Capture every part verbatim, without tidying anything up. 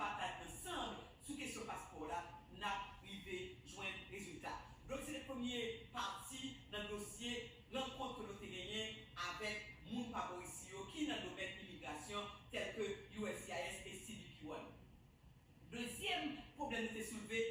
batay ansanm sou kesyon paspò la, n ap rive jwenn rezilta. Donk, se te premye pati nan dosye rankont ke nou te genyen avèk moun pa bò isi yo ki nan domèn imigrasyon, tèl ke U S C I S e C B P One. Dezyèm pwoblèm nou te soulve,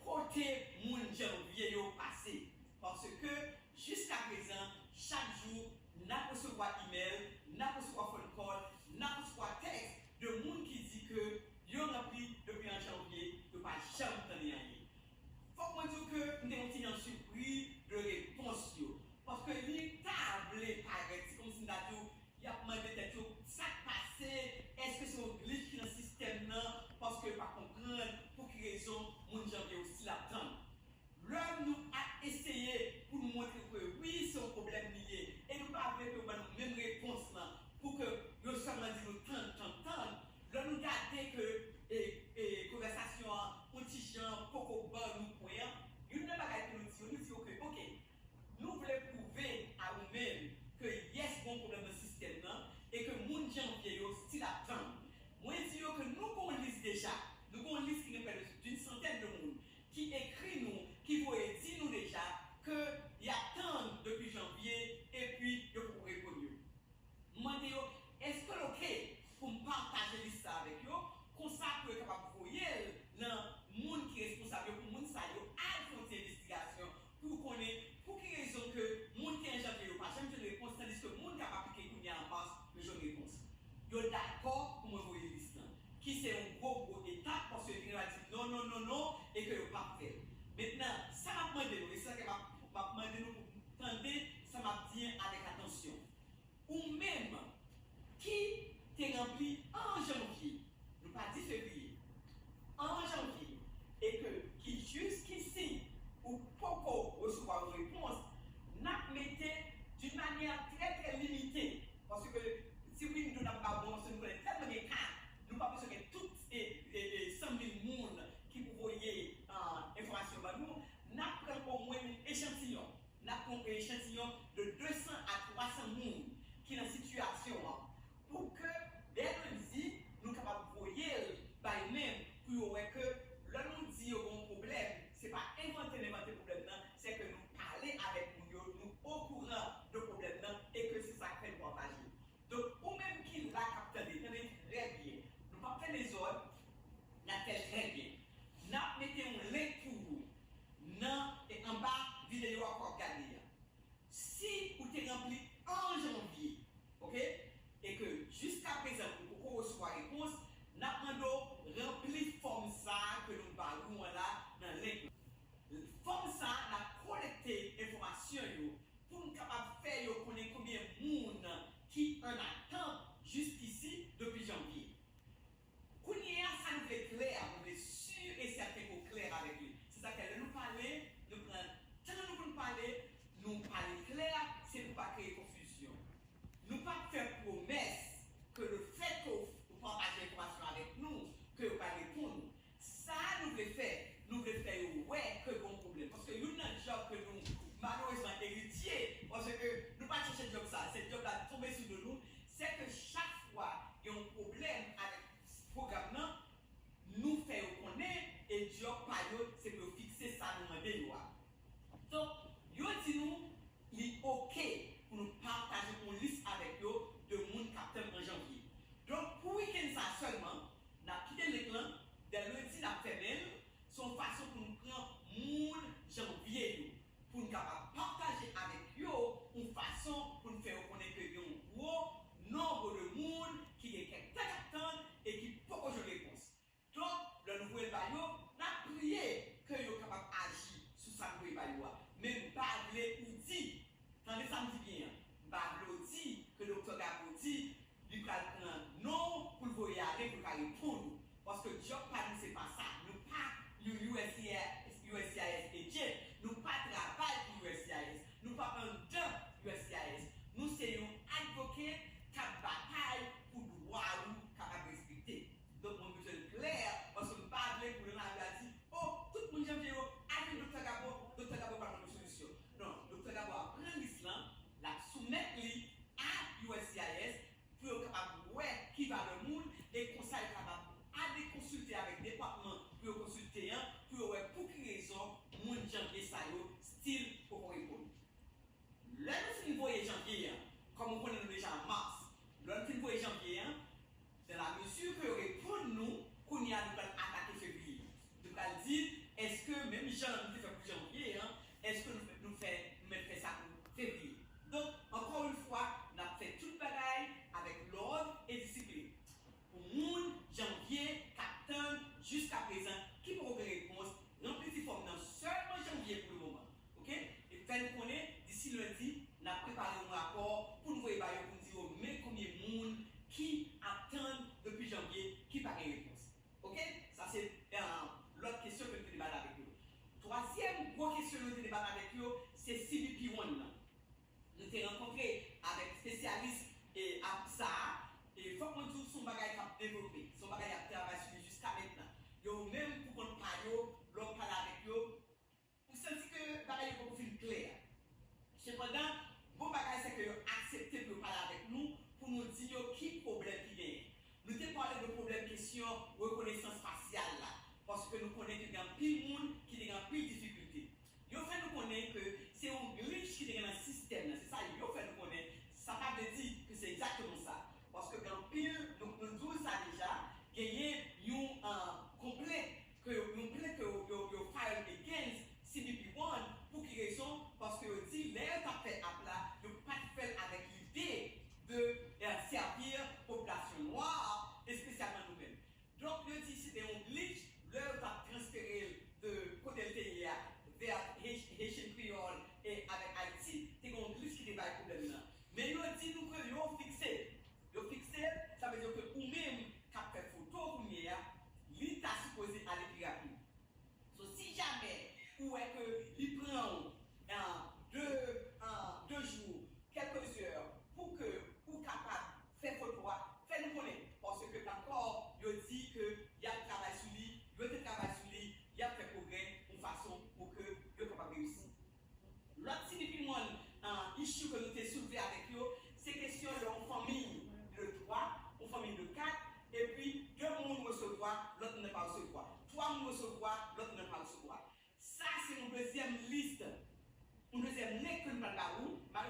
kote moun Janvye yo pase. Paske, jiskaprezan, chak jou, n ap resevwa imèl, n ap resevwa phone call, n ap resevwa tèks de moun ki di ke yo ranpli depi an Janvye, yo pa janm tande anyen. Fòk mwen di w ke m te yon ti jan sipriz de repons yo. Paske li ta vle parèt, se kòmsi m ta di w, y ap mande tèt yo sa k pase, èske se yon glitch ki nan sistèm nan, paske yo pa konprann pou ki rezon moun Janvye yo still ap tann. Lè nou ap eseye pou nou montre ke wi, se yon pwoblèm li ye, e nou pa vle ke yo ban nou menm repons lan, pou ke yo sèlman di nou tann, tann, tann. Lè nou gade ke e, e, konvèsasyon an, yon ti jan poko ban nou pwen an, youn nan bagay ke nou di yo, nou di yo ke, oke, nou vle pwouve a ou menm ke yes, gon pwoblèm nan sistèm nan, e ke moun Janvye yo still ap tann. Mwen di yo ke nou gon lis deja, nou gon lis ki gen près d'une centaine de moun ki ekri nou, ki voye di nou deja ke y ap tann depi Janvye, epi yo poko reponn yo. M mande yo, èske l oke pou m pataje lis sa avèk yo? Konsa pou yo kapab voye l nan moun ki responsab yo, pou moun sa yo al fè yon ti envestigasyon, pou yo konnen pou ki rezon ke moun ki an Janvye yo pa janm jwenn repons, tandiske moun k ap aplike kounye a an Mas, yo jwenn repons. Yo dakò pou mwen voye lis lan, ki se yon gwo, gwo etap.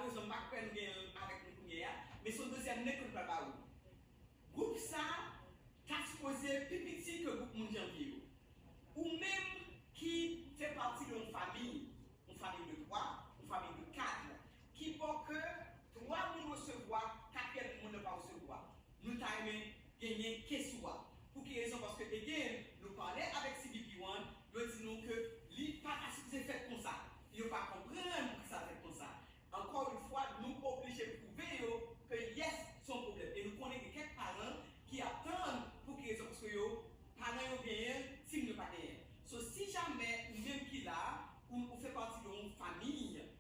Rezon m pa kwè nou genyen l avèk nou kounye a, men se yon dezyèm link ke nou pral ba ou. Gwoup sa ta sipoze pi piti ke gwoup moun janvye yo. Ou menm ki fè pati de yon fanmi, yon fanmi de twa, yon fanmi de kat, ki bò ke twa moun resevwa, katriyèm moun nan pa resevwa. Nou ta renmen genyen ke sou a. Pou ki rezon? Paske, again, nou pale avèk C B P One, yo di nou ke li pa ta sipoze fèt konsa. Yo pa konprann poukisa l fèt konsa. Ankò yon fwa, nou oblije pwouve yo ke yes, se yon pwoblèm. E nou konnen gen kèk paran ki ap tann pou ki rezon, paske yo, paran yo genyen, timoun yo pa genyen. So, si jamè ou menm ki la, ou, ou fè pati de yon fanmi,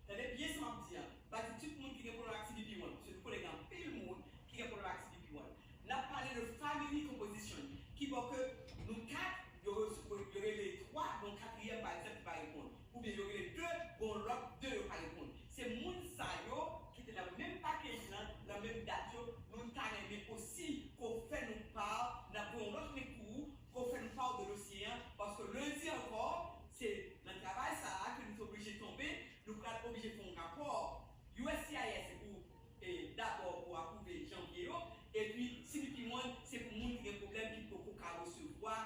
tande byen sa m ap di an, m pa di tout moun ki gen pwoblèm ak C B P One, paske nou konnen gen anpil moun ki gen pwoblèm ak C B P One. N ap pale de family composition, ki bò ke nou kat, yo, yo rele twa, bon, katriyèm, pa egzanp, ki pa reponn. Oubyen yo rele de, bon, lòt de yo pa reponn. Se moun sa yo ki te nan menm pakej lan, nan menm dat yo, nou ta renmen osi ke w fè nou pa, n ap voye yon lòt link pou ou, ke w fè nou pa de dosye an, paske lendi ankò, se nan travay sa a ke nou te oblije tonbe, nou pral oblije fè yon rapò. U S C I S se pou, e, dabò pou apwouve janvye yo, epi C B P One se pou moun ki gen pwoblèm ki poko ka resevwa,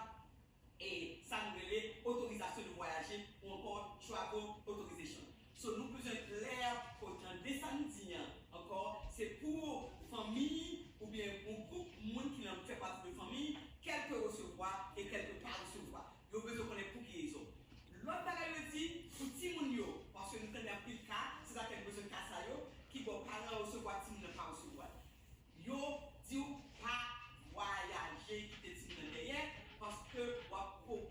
e, sa nou rele otorizasyon de vwayaje ou ankò travel authorization. So, nou bezwen klè pou tande sa nou di an ankò, se pou fanmi oubyen yon gwoup moun ki nan fè pati de fanmi, kèlke resevwa e kèlke pa resevwa. Yo bezwen konnen pou ki rezon. Lòt bagay yo di pou timoun yo, paske nou tande anpil ka, se sa fè nou bezwen ka sa yo, ki bò paran resevwa, timoun nan pa resevwa. Yo di w pa vwayaje kite timoun nan dèyè, paske w ap, w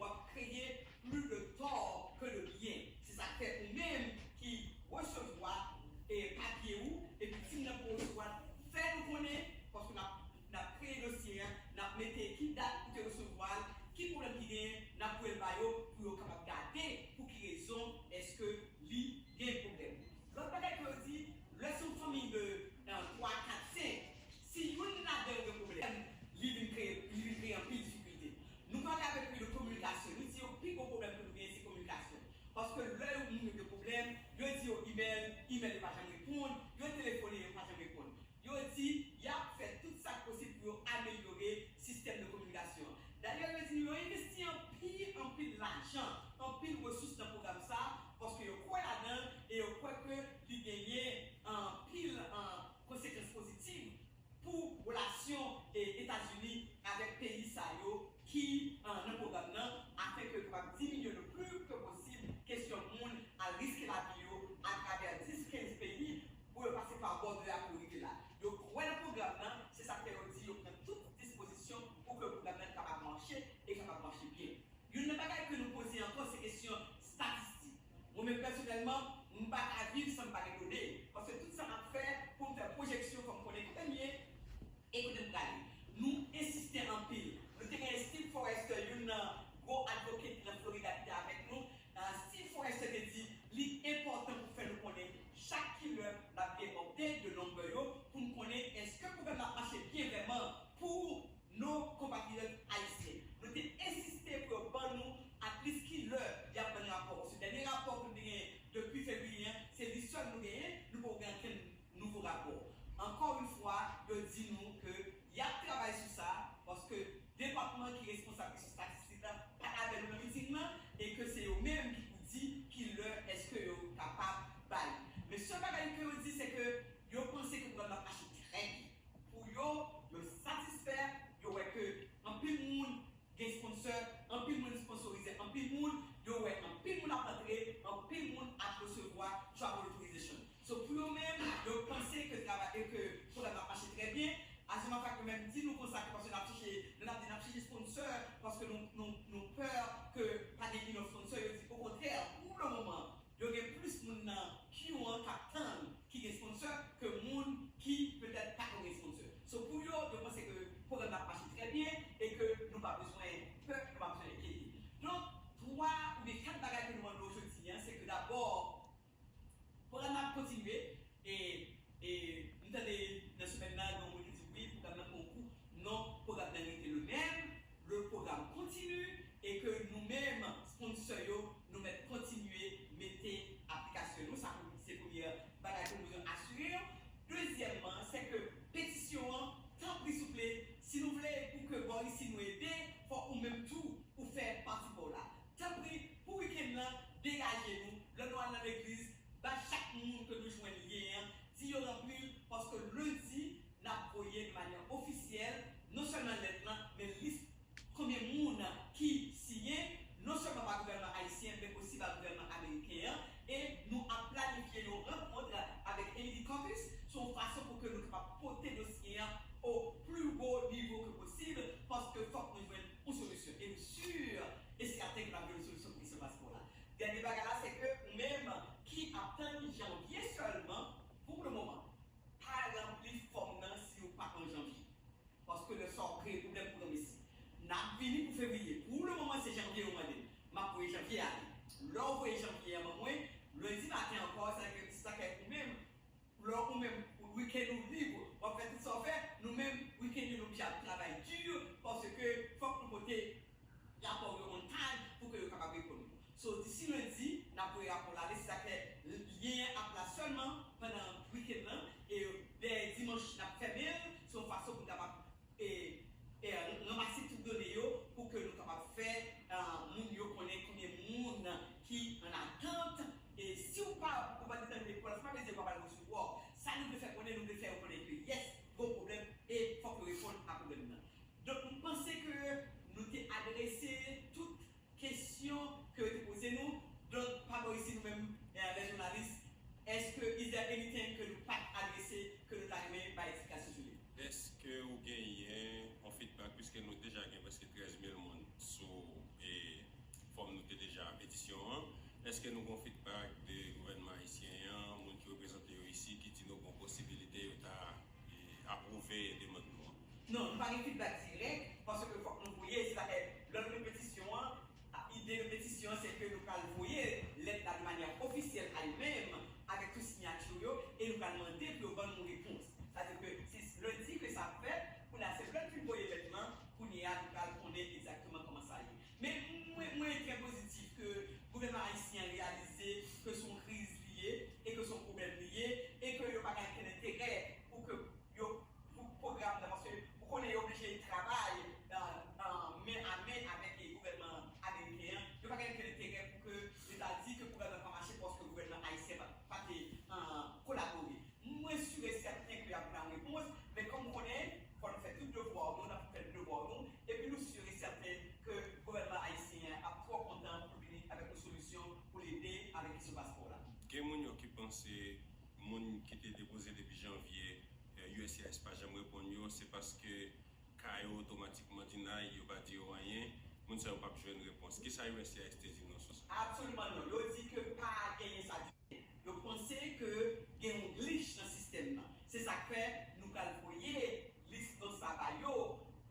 Janvye a li. Lè w voye janvye an ban mwen, lendi maten ankò, sa ke, sa ke ou menm, lè ou menm, wikenn ou lib, w ap fè tout sa w fè, nou menm, wikenn yo, nou oblije ap travay di, paske fòk nou pote rapò yo on time pou ke yo kapab reponn nou. So, disi lendi, n ap voye rapò la, se sa fè lyen an ap la sèlman pandan wikenn nan, e dèyè dimanch, n ap fèmen l, se yon fason pou n kapab e, e ranmase tout done yo pou ke nou kapab fè, ah, moun yo konnen konbyen moun ki an atant. E si w pa, ou pa detann lekòl, sa pa vle di yo pa pral resevwa w. Sa nou vle fè konnen, nou vle fè yo konnen ke yes, gon pwoblèm e fòk yo reponn a pwoblèm nan. Donk, m panse ke nou te adrese tout kesyon ke yo te poze nou. Donk, pa bò isi nou menm, eh, lè jounalis, èske is there anything ke nou pa t adrese ke nou ta renmen bay eksplikasyon sou li? Èske ou genyen yon feedback, piske nou deja gen prèske trèz mil moun sou, e, fòm nou te deja, petisyon an? Èske nou gen yon feedback de gouvènman ayisyen an, moun ki reprezante yo isi, ki di nou gen posibilite yo ta, e, apwouve demann nou an? Non, nou pa gen feedback dirèk, paske fòk nou voye, se sa fè lè nou gen petisyon an, ide de petisyon an, se ke nou pral voye lèt la de manyè ofisyèl a yo menm, avèk tout siyati yo, e nou pral mande pou yo ban nou repons. Sa vle di ke se lendi ke sa ap fèt, kounye a se lè n fin voye lèt lan, kounye a nou pral konnen egzakteman kòman sa ye. Men mwen, mwen trè pozitif ke gouvènman ayisyen an reyalize ke se yon kriz li ye, e ke se yon pwoblèm li ye, e ke yo pa gen okenn enterè pou ke yo pou pwogram nan, paske ou konnen yo oblije travay, euh, euh, men a men avèk gouvènman ameriken an. Yo pa gen okenn enterè pou ke Leta di ke pwogram nan pa mache paske gouvènman ayisyen pa, pa te, euh, kolabore. Mwen si e sèten ke y ap ba nou repons, men kòm ou konnen, fò nou fè tout devwa nou, n ap fè tout devwa nou, epi nou si e sèten ke gouvènman ayisyen an ap twò kontan pou l vini avèk yon solisyon pou l ede avèk kesyon paspò la. Gen moun yo ki panse moun ki te depoze depi janvye, eh, U S C I S pa janm reponn yo, se paske ka yo otomatikman deny, yo pa di yo anyen, moun sa yo p ap jwenn repons. Kisa U S C I S te di nou sou sa? Absoliman non. Yo di ke pa genyen sa ditou. Yo panse ke gen yon glitch nan sistèm nan. Se sa k fè nou pral voye lis non sa ba yo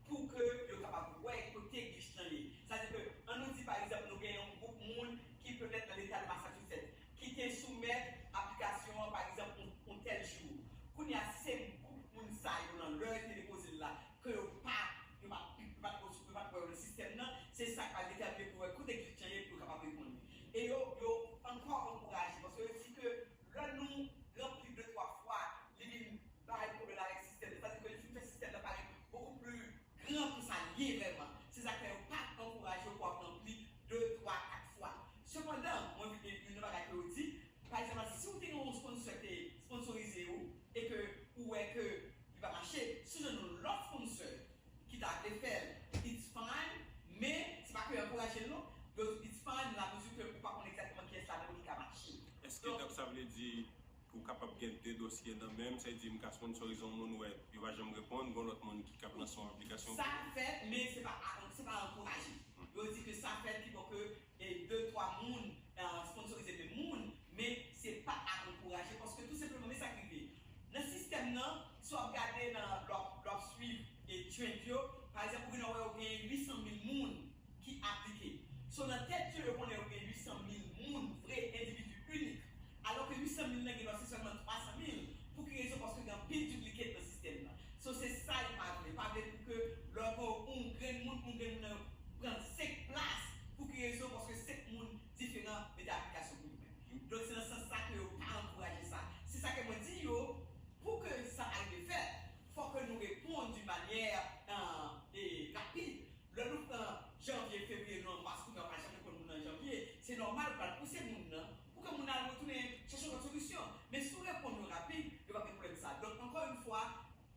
pou ke yo kapab wè kote glitch lan ye. Sa vle di ke, ann nou di, pa egzanp, nou gen yon gwoup moun ki petèt nan leta de Massachusetts, ki te soumèt aplikasyon an, pa egzanp, yon, yon tèl jou. Kounye a, si se gwoup moun sa yo nan lè yo te depoze l la, ke yo pa, yo pa, yo pa t wè yo nan sistèm nan, se sa k pral detèmine pou wè kote glitch lan ye pou yo kapab reponn li. E yo, yo ankò ankouraje, paske yo di ke lè nou ranpli de twa fwa, li vin bay pwoblèm avèk sistèm nan. Sa vle di ke li fin fè sistèm nan parèt bokou pli gran pou sa l ye vrèman. Se sa k fè yo pa ankouraje w pou w ap ranpli de, twa, kat fwa. Sepandan, mwen vin gen youn nan bagay ke yo di, pa egzanp, si w te gen yon sponsor te sponsorize ou, e ke ou wè ke li pa mache, si w jwenn yon lòt sponsor ki ta vle fè l, it's fine, men se pa ke yo ankouraje l non. Yo di it's fine, la mezi ke ou pa konn egzakteman kiyès ladan yo ki ka mache. Èske donk sa vle di ou kapab gen de dosye nan men m, sa vle di m ka sponsorize yon moun, wè, yo pa janm reponn, gen lòt moun ki k ap lanse yon aplikasyon pou... Sa fèt, men se pa, se pa ankouraje. Yo di ke sa fèt ki bon ke e de, twa moun, eh, sponsorize menm moun, men se pa a ankouraje, paske tou senpleman, men sa k rive. Nan sistèm nan, si w ap gade nan, lè w ap, lè w ap swiv e trend yo, pa egzanp, ou gen wè yo gen uit san mil moun ki aplike. So, nan tèt yo, yo konnen yo gen uit san mil moun vre, endividi inik. Alò ke uit san mil nan gen dwa se sèlman twa san mil. Pou ki rezon? Paske gen anpil duplicate nan sistèm nan. So, se sa yo pa vle. Yo pa vle pou ke lè w gen yon grenn moun, yon grenn moun nan pran senk plas. Pou ki rezon? Paske senk moun diferan mete aplikasyon pou yo menm. Donk, se nan sans sa ke yo pa ankouraje sa. Se sa ke mwen di yo, pou ke sa arive fèt, fòk ke nou reponn d'une manière, euh, e rapid. Lè nou pran janvye, fevriye, nou an mas, kounye a w pa janm reponn moun nan janvye, se nòmal, ou pral pouse moun nan pou ke moun nan al retounen chèche yon lòt solisyon. Men si w reponn yo rapid, yo p ap gen pwoblèm sa. Donk, ankò yon fwa,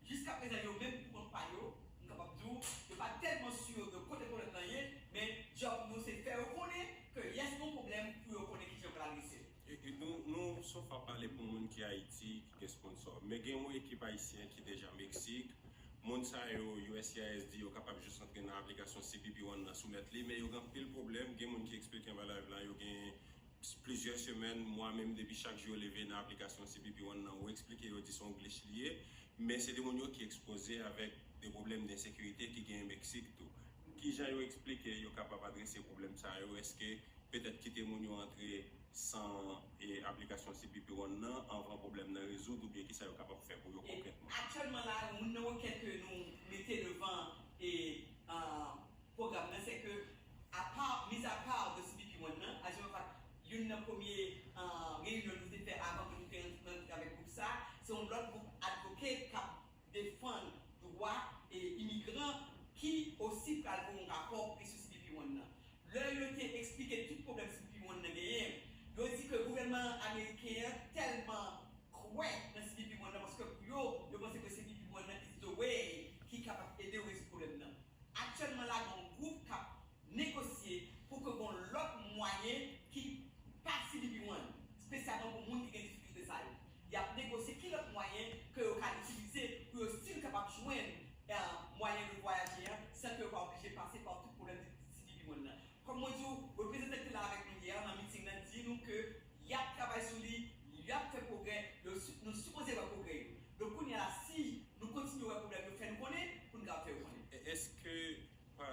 jiskaprezan, yo menm pou kont pa yo, m kapab di w, yo pa tèlman si de kote pwoblèm nan ye, men djòb nou se fè yo konnen ke yes, gon pwoblèm pou yo konnen kijan yo pral adrese l. E, e nou, nou so far pale pou moun ki Ayiti, ki gen sponsor. Men gen yon ekip ayisyen ki deja Meksik. Moun sa yo, U S C I S di yo kapab jis antre nan aplikasyon C B P One nan, soumèt li, men yo gen anpil pwoblèm. Gen moun ki eksplike anba live la, yo gen plizyè semèn, mwa menm, depi chak jou yo leve nan aplikasyon C B P One nan, ou eksplike yo di se yon glitch li ye, men se de moun yo ki ekspoze avèk de pwoblèm de ensekirite ki genyen Meksik tou. Kijan yo eksplike yo kapab adrese pwoblèm sa yo? Èske petèt kite moun yo antre san e, aplikasyon C P P One nan anvan pwoblèm nan rezoud, oubyen kisa yo kapab fè pou yo konkrètman? Aktyèlman la, youn nan rekèt ke nou mete devan e pwogram nan, se ke apa, mizapa de C P P One nan, as a matter of fact, youn nan premye reyinyon nou te fè avan ke nou te rantre avèk gwoup sa, se yon lòt gwoup advocate k ap defann dwa e imigran ki osi pral voye yon rapò pou kesyon C P P One nan. Lè yo te eksplike tout pwoblèm C P P One nan genyen, yo di ke gouvènman ameriken an tèlman kwè nan C P P One nan, paske pou yo, yo panse ke C P P One nan is the way ki kapab ede yo rezoud pwoblèm nan. Aktyèlman la, gen yon gwoup k ap negosye pou ke gen lòt mwayen ki pa C P P One, espesyalman pou moun ki gen difikilte sa yo. Y ap negosye ki lòt mwayen ke yo ka itilize pou yo still kapab jwenn mwayen de vwayaje an san ke yo pa oblije pase pa tout pwoblèm C P P One nan. Kòm mwen di w, reprezantan ki te la avèk nou yè nan miting nan di nou ke y ap travay sou li, y ap fè pwogrè, yo, nou sipoze wè pwogrè yo. Donk kounye a la, si nou kontinye wè pwoblèm yo, fè nou konnen pou nou kapab fè yo konnen. Èske pa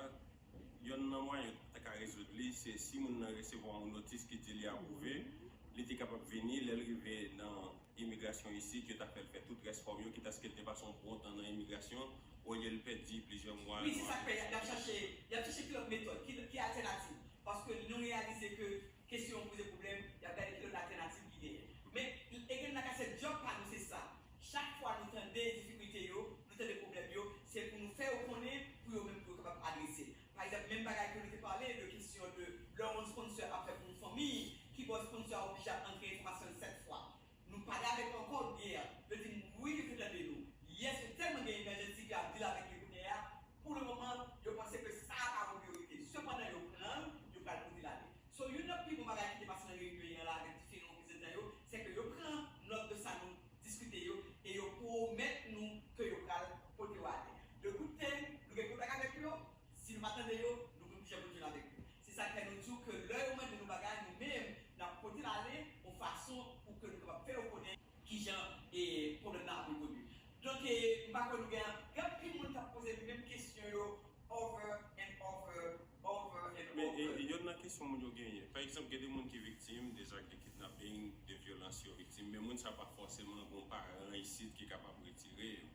yonn nan mwayen yo ta ka rezoud li, se si moun nan resevwa yon notis ki di li apwouve, li te kapab vini, lè l rive nan imigrasyon isit, yo ta fè l fè tout rès fòm yo, kitaske l te pase yon bon tan nan imigrasyon, olye l pèdi plizyè mwa. Wi, se sa k fè y ap chache, y ap chache ki lòt metòd, ki, ki altènativ. Paske nou reyalize ke kesyon an poze pwoblèm, y ap gade ki lòt altènativ ki genyen. Men, again, like I said, job pa nou se sa. Chak fwa nou tande difikilte yo, nou tande pwoblèm yo, se pou nou fè yo konnen, pou yo menm pou yo kapab adrese. Pa egzanp, menm bagay ke nou te pale de kesyon de lè yon sponsor ap fè pou yon fanmi, ki bò sponsor a oblije ap antre enfòmasyon l sèt fwa. Nou pale avèk yo ankò yè, yo di n wi, yo te tande nou. Yes, yo tèlman gen emergency ke y ap deal avèk li kounye a. Pou le moman, yo panse ke sa a pa yon priyorite. Sepandan, yo pran l, yo pral pote l ale. So, youn nan pi bon bagay ki te pase nan reyinyon an la avèk diferan reprezantan yo, se ke yo pran nòt de sa nou diskite yo e yo pwomèt nou ke yo pral pote yo ale. The good thing, nou gen kontak avèk yo, si nou pa tande yo, nou konn kijan pou jwenn avèk yo. Se sa k fè nou di w ke lè yo mande nou bagay, nou menm, n ap pote l ale yon fason pou ke nou kapab fè yo konnen kijan e pwoblèm nan ap evolye. Donk, e, m pa kwè nou gen, gen anpil moun k ap poze menm kesyon yo over and over, over and over. Men, e, e, youn nan kesyon moun yo genyen. Pa egzanp, gen de moun ki viktim de zak de kidnaping, de vyolans yo viktim, men moun sa pa fòseman gen yon paran isit ki kapab retire yo.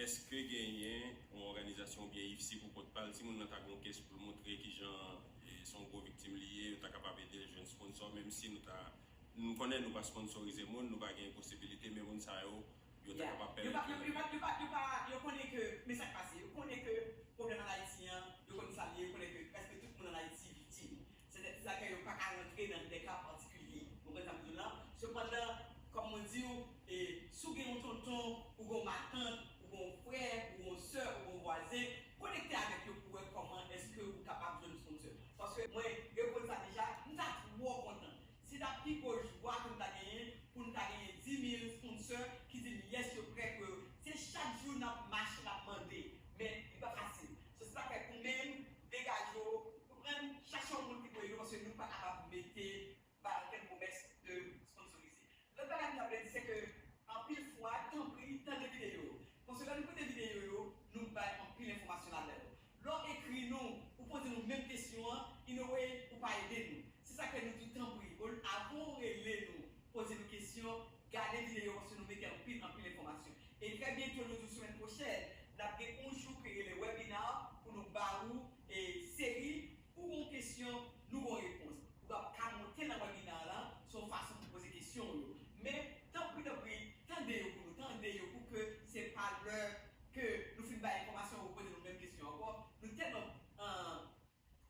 Èske genyen yon òganizasyon oubyen ifsi pou pòtpal, si moun nan ta gen yon case pou l montre kijan, e, se yon gwo viktim li ye, yo ta kapab ede l jwenn sponsor, menm si nou ta, nou konnen nou pa sponsorize moun, nou pa gen posibilite, men moun sa yo, yo ta kapab pèmèt yo. Yo pa, yo, yo pa, yo pa, yo pa, yo konnen ke, men sa k pase, yo konnen ke pwoblèm ann Ayiti an, yo konnen sa l ye, yo konnen ke prèske tout moun ann Ayiti viktim. Se tèt sa ke yo pa ka rantre nan de ka patikilye. Ou konprann sa m di w la? Sepandan, kòm mwen di w, e, si w gen yon tonton, ou gen yon matant, ou gen yon frè, ou gen yon sè, ou gen yon vwazen, konekte avèk yo pou wè kòman èske ou kapab jwenn sponsor. Paske mwen reponn sa deja, m ta twò kontan. Se ta pi gwo jwa ke m ta genyen pou n ta genyen dis mil sponsor ki di m yes, yo prè pou yo. Se chak jou n ap mache, n ap mande. Men, li pa fasil. So, se sa k fè ou menm, degaje w, konprann, chache yon moun ki pou ede w, paske nou pa kapab mete ba okenn pwomès de sponsorize. Lòt bagay m ta vle di, se ke anpil fwa, tanpri, tande videyo yo. Paske lè nou koute videyo yo, nou bay anpil enfòmasyon ladan yo. Lè w ekri nou, ou poze nou menm kesyon an, in a way, ou pa ede nou. Se sa k fè nou di w tanpri, avan w rele nou, poze nou kesyon, gade videyo yo, paske nou mete anpil, anpil enfòmasyon. E trè byento, nou di w semèn pwochèn, n ap gen yon jou ki rele webinar pou nou ba ou e seri ou gen yon kesyon, nou gen yon repons. Ou ap ka monte nan webinar lan, se yon fason pou poze kesyon w yo. Men, tanpri, tanpri, tande yo pou nou, tande yo pou ke se pa lè ke nou fin bay enfòmasyon, ou poze nou menm kesyon ankò. Nou tèlman, euh,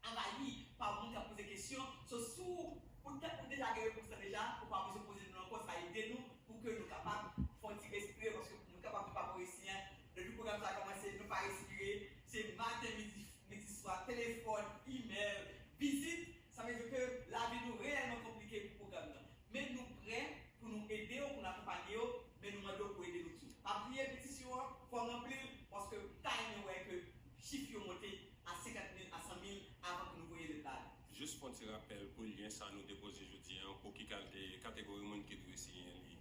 anvayi pa moun k ap poze kesyon. So, si w, ou te, ou deja gen repons lan deja, ou pa bezwen poze nou ankò, sa ede nou pou ke nou kapab fè yon ti respire, paske nou kapab di pa bon resi, hein. Depi pwogram sa a kòmanse, nou pa respire. Se maten, midi, midi, swa, telefòn, imèl, vizit. Sa vle di ke lavi nou reyèlman konplike pou pwogram nan. Men nou prè pou nou ede yo, pou nou akonpanye yo, men nou mande w pou ede nou tou. Pa bliye petisyon an, fò w ranpli l, paske m ta renmen wè ke chif yo monte a senkant mil, a san mil, avan ke nou voye lèt la ale. Jis fè yon ti rapèl pou lyen sa a nou depoze jodi a, pou ki kalte, kategori moun ki dwe siyen li.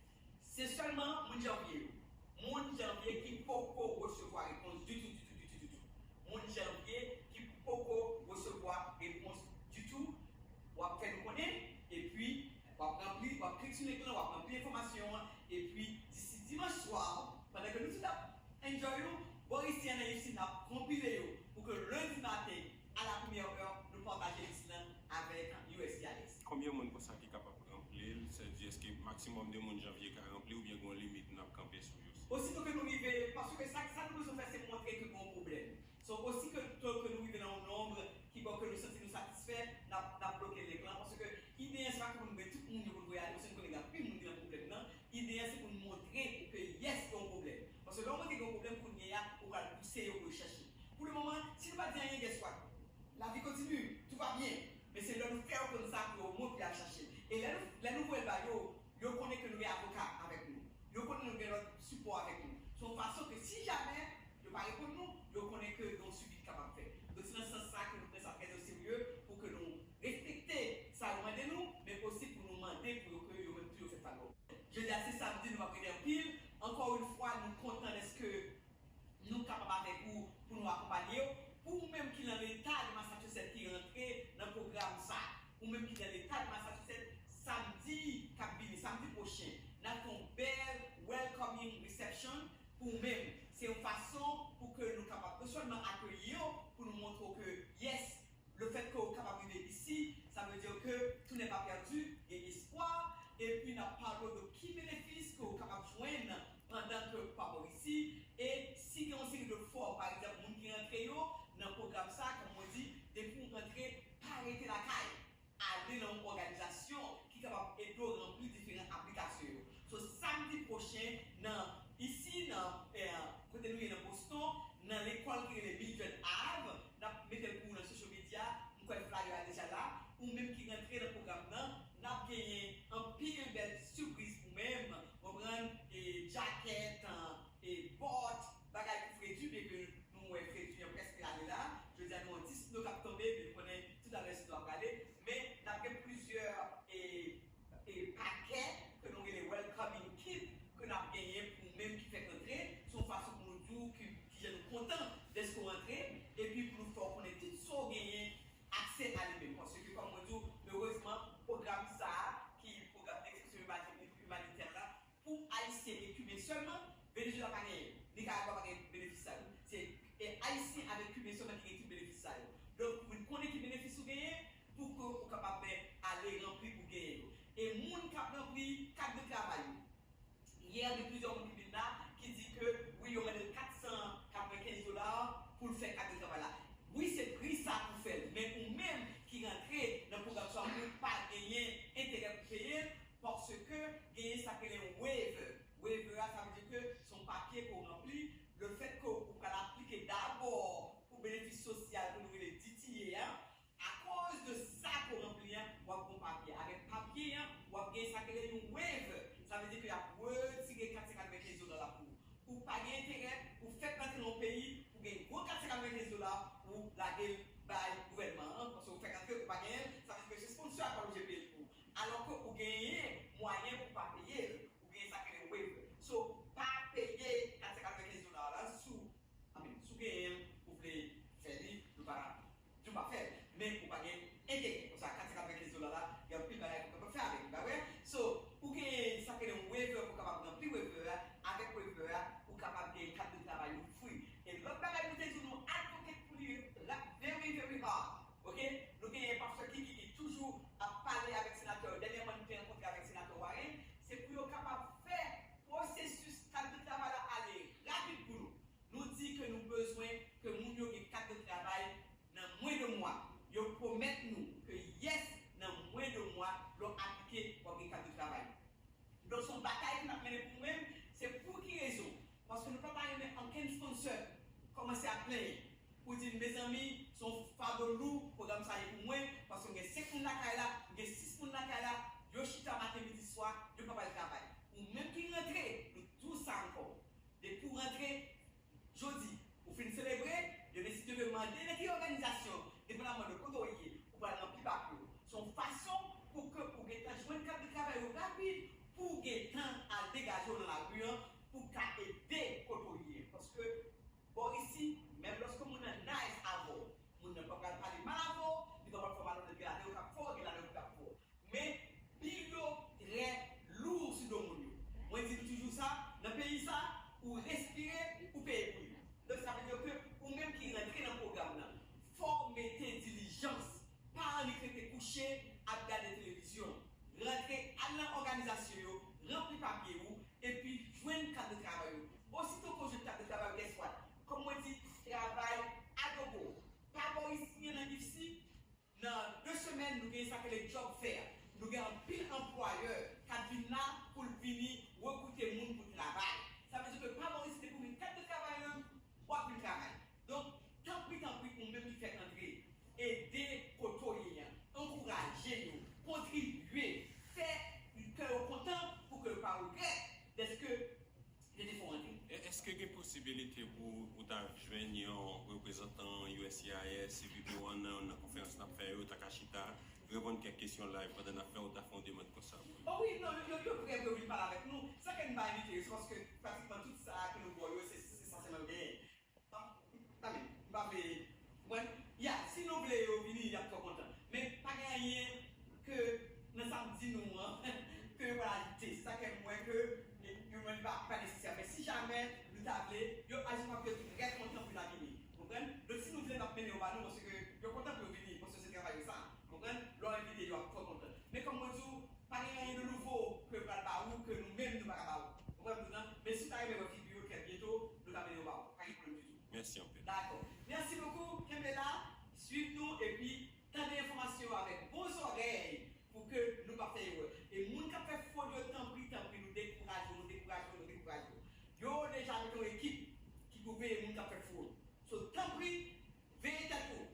Se sèlman moun janvye yo. Moun janvye ki poko resevwa repons ditou, ditou, ditou, ditou. Moun janvye ki poko resevwa repons ditou, w ap fè nou konnen. maksimòm de moun janvye ka ranpli oubyen gen yon limit n ap kanpe sou yo? Osito ke nou rive, paske sa, sa nou bezwen fè, se montre ke gen yon pwoblèm. So, osito ke nou rive nan yon nonb ki bon, ke nou santi nou satisfè, n ap, n ap bloke link lan, paske ide a se pa ke pou nou gen tout moun yo pou nou voye ale, paske nou konnen gen anpil moun ki nan pwoblèm nan. Ide a se pou nou montre ke yes, gen yon pwoblèm. Paske lè w montre gen yon pwoblèm, kounye a, ou pral pouse yo pou yo chèche. Pou le moman, si nou pa di anyen, guess what? La vie continue, tout va bien. Men se lè nou fè yo konn sa pou yo monte al chache l. E lè nou, lè nou voye l ba yo, yo konnen ke nou gen avoka avèk nou. Yo konnen nou gen lòt sipò avèk nou. Se yon fason ke si jamè yo pa reponn nou, yo konnen ke gen yon swivi ki kapab fèt. Donk, se nan sans sa ke nou pran sa trè oserye pou ke nou respekte sa yo mande nou, men osi pou nou mande pou yo ke yo menm tou yo fè sa lòt. Jodi a, se samdi, nou p ap rete anpil. Ankò yon fwa, nou kontan dèske nou kapab avèk ou pou nou akonpanye w. Pou ou menm ki nan Leta de Massachusetts ki rantre nan pwogram sa, ou menm ki nan Leta de Massachusetts, samdi k ap vini, samdi pwochen, n ap fè yon bèl welcoming reception pou ou menm. Se yon fason pou ke nou kapab non sèlman akeyi w, pou nou montre w ke, yes, lefètke w kapab rive isi, sa vle di ke tout n'est pas perdu, gen espwa, epi n ap pale w de ki benefis ke w kapab jwenn pandan ke w pa bò isi, e si gen yon seri de fòm, pa egzanp, moun ki rantre yo nan pwogram sa, kòm mwen di, depi w rantre, pa rete lakay, ale nan yon òganizasyon ki kapab ede w ranpli diferan aplikasyon yo. So, samdi pwochen, nan, isi, nan, eh, kote nou ye nan Boston, nan lekòl ki rele Mildred Ave, n ap mete l pou ou nan social media, m kwè flyer a deja la, ou menm ki rantre nan pwogram nan, n ap genyen anpil bèl sipriz pou ou menm, konprann, e jakèt, e bòt, bagay pou fredi, byenke nou wè fredi an prèske ale la. Jodi a, nou an dis dlo k ap tonbe, men nou konnen toutalè si dlo a prale. Men n ap gen plizyè, e, e pakè ke nou rele welcoming kit ke n ap genyen pou ou menm ki fèk rantre. Se yon fason pou nou di w ki, kijan nou kontan dèske w rantre, epi pou nou fè w konnen tout sa w genyen aksè a li menm. Paske, kòm mwen di w, erezman, pwogram sa a, ki pwogram de ekspresyon imanitè la, pou Ayisyen e Kiben sèlman, Venezuela pa genyen, Nicaragua pa gen benefis sa yo. Se, e, Ayisyen avèk Kiben sèlman ki gen tout benefis sa yo. Donk, pou vin konnen ki benefis ou genyen, pou ke ou kapab, ben, ale ranpli pou genyen yo. E moun k ap ranpli kat de travay yo. Yè, gen plizyè moun ki vin la, ki di ke, wi, yo mande l kat san katrevenkenz dola pou l fè kat de travay la. Wi, se pri sa pou fè l, men ou menm ki rantre nan pwogram sa a, ou pa genyen enterè pou peye l, paske genyen sa k rele yon waiver. Waiver a, sa vle di ke se yon papye ke w ranpli. Lefètke ou pral aplike dabò pou benefis sosyal ke nou rele D T A a, akoz de sa ke w ranpli an, w ap gen yon papye. Avèk papye an, w ap gen sa k rele yon waiver. Sa vle di ke y ap retire kat san katrevenkenz dola la pou ou. Ou pa gen enterè, ou fèk rantre nan yon peyi, ou gen gwo kat san katrevenkenz dola, ou lage l bay gouvènman an, paske ou fèk rantre, ou pa genyen l, sa vle di ke se sponsor a k pa oblije peye l pou ou. Alò ke ou genyen mwayen pou pa peye l, ou genyen sa k rele waiver. So, pa peye kat san katrevenkenz dola la sou, I mean, si w genyen l, ou vle fè li, nou pa di w pa fè l. Men ou pa gen enterè. Konsa, kat san katrevenkenz dola la, gen anpil bagay pou w kapab fè avèk li, pa vre? So, ou gen sa k rele yon waiver pou w kapab ranpli waiver a. Avèk waiver a, ou kapab gen kat de travay ou free. E lòt bagay nou te di w, nou advocate pou li la very, very hard. Ok? Nou gen pastè Kiki ki toujou ap pale avèk senatè yo. Dènyèman, nou te rankontre avèk senatè Warren. Se pou yo kapab fè pwosesis kat de travay la ale rapid pou nou. Nou di ke nou bezwen ke moun yo gen kat de travay nan mwen de mwa. Yo pwomèt nou ke yes, nan mwen de mwa, lè w aplike, w ap gen kat de travay. Donk, se yon batay ke n ap mennen pou nou menm. Se pou ki rezon? Paske nou pa ta renmen ankenn sponsor kòmanse ap plenyen pou di, mezanmi, se yon fado lou pwogram sa ye pou mwen, paske m gen senk moun lakay la, m gen sis moun lakay la, yo chita maten, midi, swa, yo pa pral travay. Ou menm ki rantre, nou di w sa ankò. Depi w rantre, jodi, ou fin selebre, yo deside de mande nan ki òganizasyon, depandaman de kote w ye, ou pral ranpli papye w. Se yon fason pou ke ou gentan jwenn kat de travay ou rapid, pou w gentan al degaje w nan lari an, pou w ka ede kote w ye. Paske, bò isi, menm lòske moun nan nice avè w, moun nan pa pral pale mal avè w, li pa pral fè w malonèt, gen ladrè yo k ap fè w, gen ladrè yo k ap fè w. Men, bil yo trè lou sou do moun yo. Mwen di nou toujou sa, nan peyi sa, ou respire, ou peye pou li. Donk, sa vle di ke ou menm ki rantre nan pwogram nan, fò w mete dilijans, pa annik rete kouche ap gade televizyon. Rantre, al nan òganizasyon yo, semèn, nou gen sa k rele job fair. Nou gen anpil anplwayè k ap vin la pou l vini rekrite moun pou travay. Sa vle di ke pa Moris, depi w gen kat de travay lan, w ap vin travay. Donk, tanpri, tanpri, ou menm ki fèk antre, ede kote w ye an, ankouraje yo, kontribye, fè kè yo kontan pou ke yo pa regrèt dèske yo te fè w antre. Èske gen posibilite pou ou ta jwenn yon reprezantan U S C I S, C B P O nan, nan konferans n ap fè yo, ta ka chita, reponn kèk kesyon live pandan n ap fè, ou ta fè yon demann konsa pou yo? O wi, non, yo, yo, yo prè pou yo vin pale avèk nou. Sa ke n pa envite yo, se paske pratikman tout sa ke nou ba yo, se, se sa sèlman yo genyen. Tanmen, m pa vle, mwen, ya, si nou vle yo vini, y ap twò kontan. Men pa gen anyen ke nan sa m di nou an, ke yo pral ajoute. Se sa ke m wè ke, e, yo mwen pa, pa nesesè. Men si jamè nou ta vle, yo aji pa pou yo trè kontan pou yo ta vini. Konprann? Donk si nou vle n ap mennen yo ba nou, paske yo kontan pou yo vini, paske se travay yo sa. Konprann? Lè w envite yo, y ap twò kontan. Men kòm mwen di w, pa gen anyen de nouvo ke yo pral ba ou, ke nou menm nou pa ka ba ou. Konprann m di w lan? Men si w ta renmen wè figi yo trè byento, nou ka mennen yo ba ou. Pa gen pwoblèm ditou. Mèsi anpil. Dakò. Mèsi bokou. Kenbe la, swiv nou, epi tande enfòmasyon yo avèk bon zòrèy pou ke nou pa fè erè. E moun k ap fè fwod yo, tanpri, tanpri, nou dekouraje yo, nou dekouraje yo, nou dekouraje yo. Yo deja mete yon ekip ki pou veye moun k ap fè fwod. So, tanpri, veye tèt ou.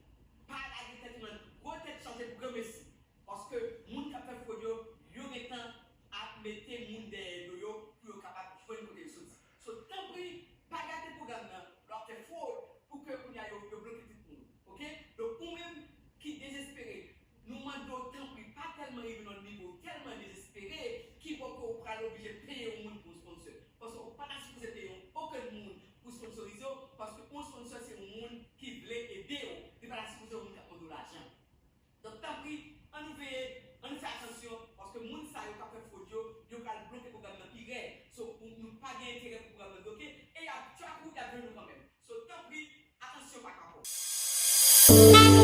Pa lage tèt ou nan gwo tèt chaje pou granmesi. Paske moun k ap fè fwod yo, yo gentan ap mete moun dèyè do yo pou yo kapab jwenn kote yo soti. So, tanpri, pa gate pwogram nan. Lè w ap fè fwod, pou ke kounye a yo, yo bloke tout moun. Oke? Donk, ou menm ki dezespere, nou mande w, tanpri, pa tèlman rive nan yon nivo tèlman dezespere ki fè ke w pral oblije peye yon moun pou yon sponsor. Paske w pa ta sipoze peye yon, okenn moun pou sponsorize w, paske yon sponsor se yon moun ki vle ede w. Li pa ta sipoze yon moun k ap mande w lajan. Donk, tanpri, ann nou veye, ann nou fè atansyon, paske moun sa yo k ap fè fwod yo, yo pral bloke pwogram nan pi rèd. So, ou, nou pa gen enterè pou pwogram nan bloke, e y ap track ou, y ap jwenn nou kanmenm. So, tanpri, atansyon pa kapon.